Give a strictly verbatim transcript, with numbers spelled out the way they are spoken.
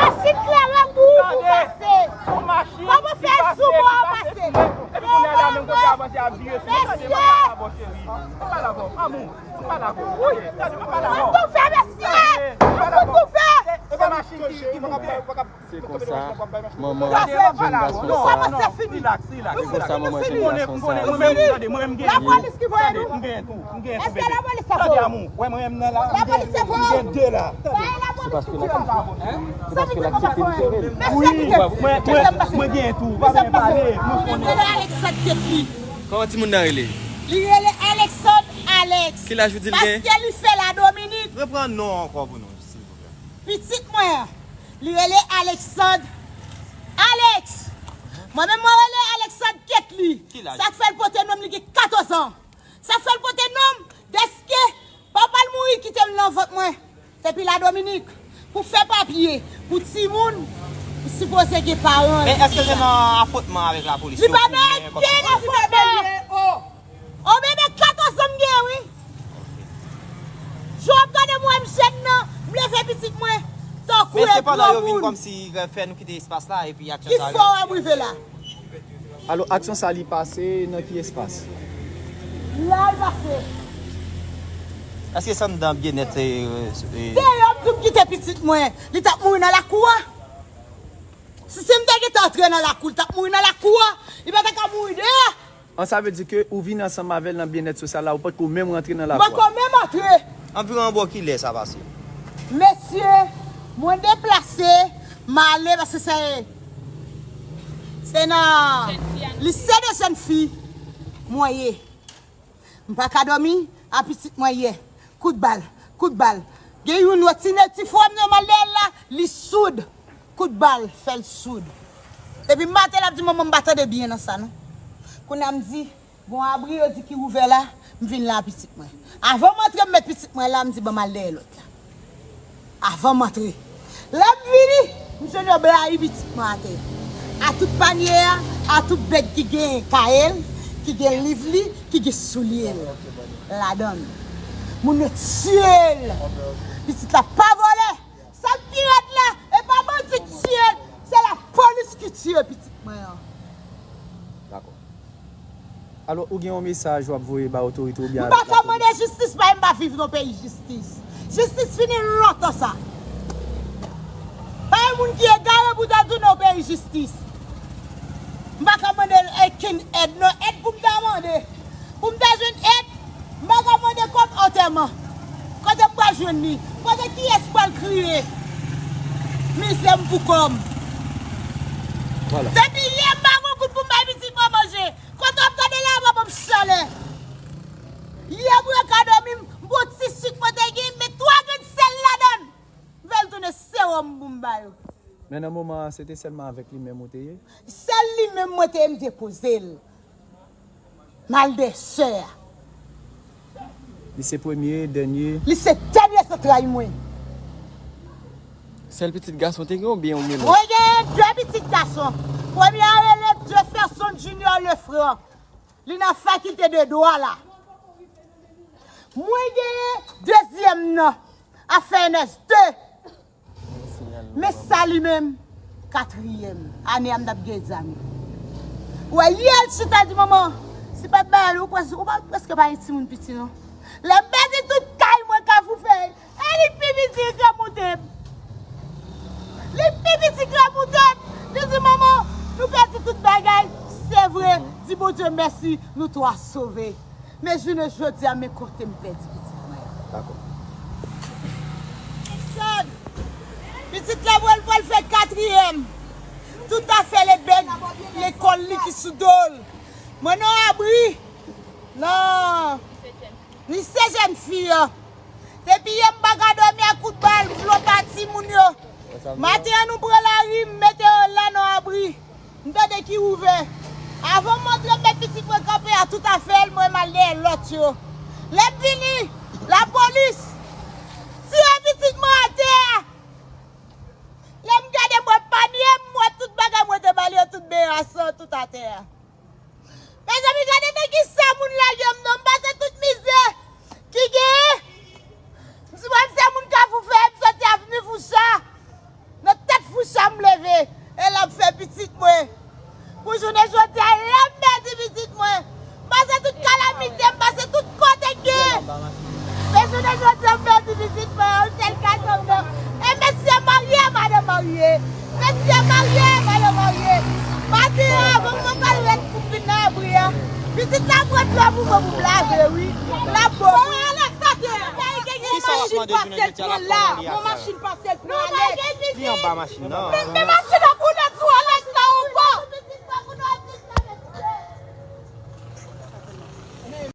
machin klè la pou ou pase. Kòman fè sou mwen an pase? Epi kounye a la menm kote avanse ap vire sou mwen. Tande, m ap pale avè w, cheri. M ap pale avè w, amou. M ap pale avè w. Tande, m ap pale avè w. Mwen tou fè, mesye. Mwen tou fè. Se machin ki, ki moute. Se konsa, manman jèn gason sa a, se konsa manman jèn gason sa a ye. Lapolis ki voye nou? Èske lapolis la voye? Lapolis la voye? Se paske l ap, se paske l aksepte m sove l. Mesye, kite m pase. Mwen gen tou, pa vin pale, nou konnen. Alexandre Ketli. Kòman timoun nan rele? Li rele Alexandre Alex. Ki laj ou di l gen? Paske li fè la Dominik. Reprann non ankò pou nou, silvouplè. Pitit mwen an, li rele Alexandre Alex. Mwen menm mwen rele Alexandre Ketli. Ki laj? Sa k fè l pote non m, li gen katòz an. Sa k fè l pote non m, dèske papa l mouri kite m nan vant mwen. Depi la Dominik, pou fè papye pou timoun, ou sipoze gen paran. Men èske se nan afwontman avèk lapolis? Li pa nan okenn afwontman. O bebe, katòz an m gen, wi. Jan w ap gade m wè m jèn nan, m leve pitit mwen tankou yon granmoun. Men se pandan yo vin kòmsi fè nou kite espas la epi aksyon sa yo. Ki fè w rive la? Alò, aksyon sa li pase nan ki espas? La l pase. Èske se anndan byennèt, e, e, deyò m di w m kite pitit mwen, li t ap mouri nan lakou a? Si, si m te gentan antre nan lakou, li t ap mouri nan lakou a. Li pa ta ka mouri deyò. An, sa vle di ke ou vin ansanm avè l nan byennèt sosyal la, ou potko menm rantre nan lakou a? M potko menm antre. Anviwon bò kilè sa pase? Mesye, mwen deplase, m ale, paske se, se nan lise de jèn fi mwen ye. M pa ka dòmi, a pitit mwen yè. Kout bal, kout bal. Gen youn lòt ti nèg ti frè m nan m al dèyè l la, li soud. Kout bal fè l soud. Epi maten l ap di, manman, m pa tande byen nan sa non. Kounye a m di, gon abri yo di ki ouvè la, m vin la a pitit mwen. Avan m antre, m met pitit mwen la, m di, ban m al dèyè lòt la. Avan m antre. Lè m vini, m jwenn yo blayi pitit mwen atè. A tout panye a, a tout bèg ki gen kaye l, ki gen liv li, ki gen soulye l ladan l. Moun yo tiye l. Pitit la pa vòlè. Sa k pi rèd la, e pa bandi k tiye l, se lapolis ki tiye pitit mwen an. Dakò. Alò, ou gen yon mesaj w ap voye ba otorite oubyen... M pa ka mande jistis, paske m pa viv nan peyi jistis. Jistis fini lontan sa. Pa yon moun ki egare pou ta di w nan peyi jistis. M pa ka mande l, e, Ken èd non, èd pou m ta mande. Pou m ta jwenn èd, m pa ka mande kòb antèman. Kote m pral jwenn li? Kote kiyès pral kriye? Mizè m pou kò m. Depi yè m pa gon goud pou m bay pitit mwen manje. Kote w ap gade la, papa m chalè. Yè m pran kado, m pran ti sik mwen te gen, m met twa grenn sèl ladan l. M fè l tounen sewòm pou m ba yo. Men nan moman an, se te sèlman avèk li menm ou te ye? Sèl li menm mwen te ye, m depoze l. M al dèyè sè a. Li se premye, dènye? Li se dènye zantray mwen. Sèl pitit gason te gen oubyen yon melaj? Mwen gen de pitit gason. Premye a rele Jefferson Junior Lefranc. Li nan fakilte de dwa la. Mwen gen dezyèm nan ap fè N S de. Men sa li menm, katriyèm ane a m t ap gen egzamen. Ou wè, yè l chita di, "Manman, si pa t bagay la, ou prèske, ou pa, prèske pa gen timoun piti non." Lè m pèdi tout kay mwen Kafou Fèy, e li k pi piti, li k ap monte m. Li k pi piti, li k ap monte m. Li di, "Manman, nou pèdi tout bagay." Se vre, di Bondye mèsi, nou twa sove. Men jounen jodi a, men kote m pèdi pitit mwen. Dakò. Pitit la pral, pral fè katriyèm. Tout afè l, ebèn, lekòl li ki sou do l. Mwen nan abri. Nan lise jèn fi an. Depi yè m pa ka dòmi ak kout bal, m vle pa timoun yo. Maten an, nou pran lari, m mete yo la nan abri. M tande ki ouvè. Avan m antre, m met pitit mwen kanpe a tout afè l, mwen m al dèyè lòt yo. Lè m vini, lapolis tire pitit mwen atè a. Lè m gade, m wè panye, m wè tout bagay mwen te ba li yo, tout beya san, tout atè a. Mezanmi, gade nan kisa moun lage m non, m pase tout mizè ki genyen. M si mwen m se moun Kafou Fèy, m soti Avni Foucha. Nan tèt Foucha m leve, e l ap fè pitit mwen. Pou jounen jodi a, lè m pèdi pitit mwen, m pase tout kalamite, m pase tout kote k gen. Men jounen jodi a, m pèdi pitit mwen, yon sèl gason m nan. E mesye marye, madanm marye. Mesye marye, madanm marye. Maten an, avan m pral ret pou m vin nan abri a, pitit la pran dlo pou mwen pou m lave, wi. L ap bon, wi. Kisa w ap mande jounen jodi a la pou mwen li a? Machin pase l pran Alex. Li anba machin nan. Men, men machin nan boule,